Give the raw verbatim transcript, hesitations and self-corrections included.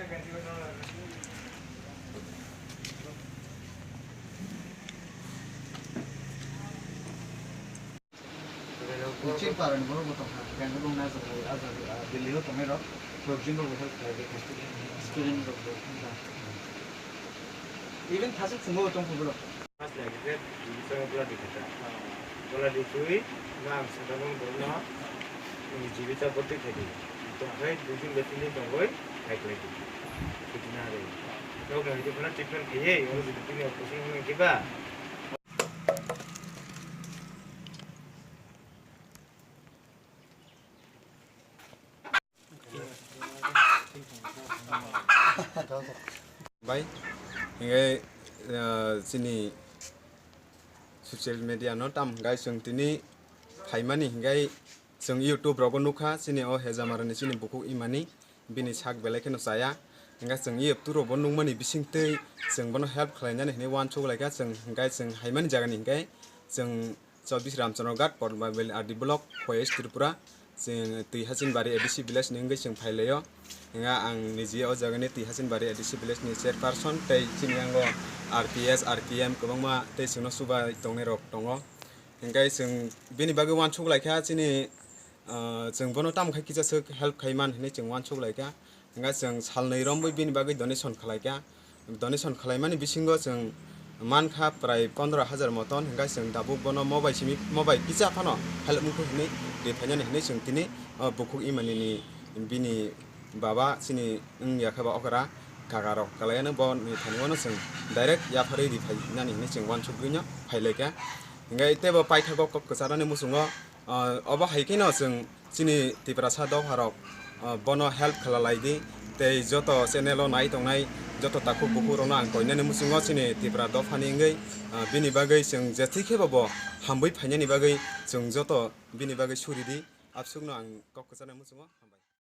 Chini parani borok bo tongkha, Bangalore, Nazarbaye, Azar, ah, Delhi o tongnai rok, Prabjin rok bo help khlai di kha. Student rok bo wngkha. Even thasuk phungo tongkha borok. Mas lagi khe, jibita bola di kha. Bola di twi, na ang sadharano borokno, jibita boti khe di. Tongkhai dui din ba tin din tongoi, hai khlai di. Khiti na re. Nok nang di khana treatment khaye, ono jibita ni operation hwnwi khe ba. Bai, hingke, ah, chini social media no tam hingke chwng tini phaimani hingke chwng YouTube rogo nukha chini o Hejamarani chini bukhuk imani bini sak belai kheno chaya hingke chwng YouTube rogo nukmani bisingtwi chwng bono help khlainani hinwi uansuk laikha chwng hingke chwng haimani jagani hingke chwng Chobbish Ramchandra Ghat, Porbai Valley R D Block, West Tripura. Chwng Twi Hachinbari A D C village ni wngwi chwng phailaio. Hwnga ang niji o jagani Twi Hachinbari A D C village ni chairperson tei chini yango R P S, R P M kwbangma tei chwngno chubai tongnai rok tongo. Hwnkhe chwng bini bagwi uansuk laikha chini, ah, chwng bono tamo khe kisa swk help khai man hinwi chwng uansuk laikha. Hingke chwng salnwi romwi bini bagwi donation khlaikha. Donation khlaimani bisingo chwng mankha prai pondro hajar moton, hingke chwng tabuk bono mobai simi, mobai kisa phano help wngkha hinwi ri phainani hinwi chwng tini o bukhuk imanini bini baba chini wngya khe ba okra kaka rok kwlaiano boni thani bono chwng direct yapharwi ri phainani hinwi chwng uansukgwino phailaikha. Hingke teibo paithago kok kwcharani muchungo Ah, obo hai kheno chwng chini Tiprasa dopharok, ah, bono help khlalaidi tei joto channel o nai tongnai joto takhuk bukhukrokno ang koinani muchungo chini Tipra dophani wngwi, ah, bini bagwi chwng jethi khebo bo hamwi phainani bagwi chwng joto bini bagwi suridi, absukno ang kok kwcharnai muchungo.